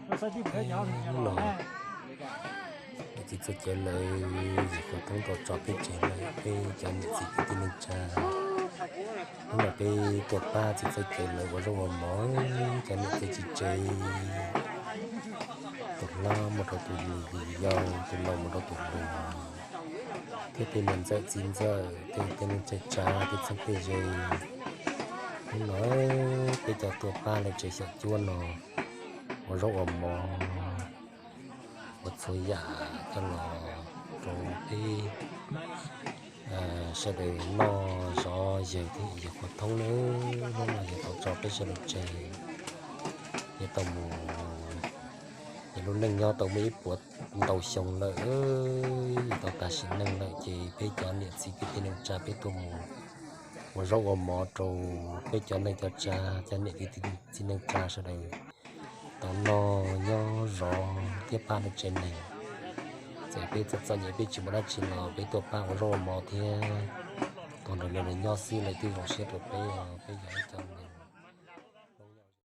Hnub no niam txiv txawj cawv lawv yim qhuav thoob tau tso peb tseg lawm, peb cov niam txiv kwv tij neej tsa. Hnub no peb tuaj pab txiv txawj cawv lawv ua zaub ua mov, cov niam txiv tsis tseg, tus hlob mus rau tus yau, tus laus mus rau tus hluas, thiab tej niam ntxawm txiv ntxawm, tej teb neej tsa, tej txheeb tej ze. Hnub no peb cov tuaj pab lawv tsev xyom cuab no ua zaub ua mov, ua txhua yam coj los rau peb sawv daws noj zov yawg thiab yawg qhuav thoob nawb. Hnub no yawg tau tso peb sawv daws tseg, yawg tau mus, yawg lub neej nyob tau muaj ib puas ntau xyoo lawm, yawg tau tas sim neej lawm ces peb cov niam txiv kwv tij neej tsa peb tuaj mus ua zaub ua mov rau peb cov neej cov tsa, cov niam kwv tij neej tsa sawv daws tau noj nyob zov thiab pab lawv tsev neeg. Txawm peb txom txom nyem peb tsis muaj dab tsi los peb tuaj pab ua zaub ua mov thiab tuaj nrog lawv nyob xwb lawv twb zoo siab rau peb, peb yog ib co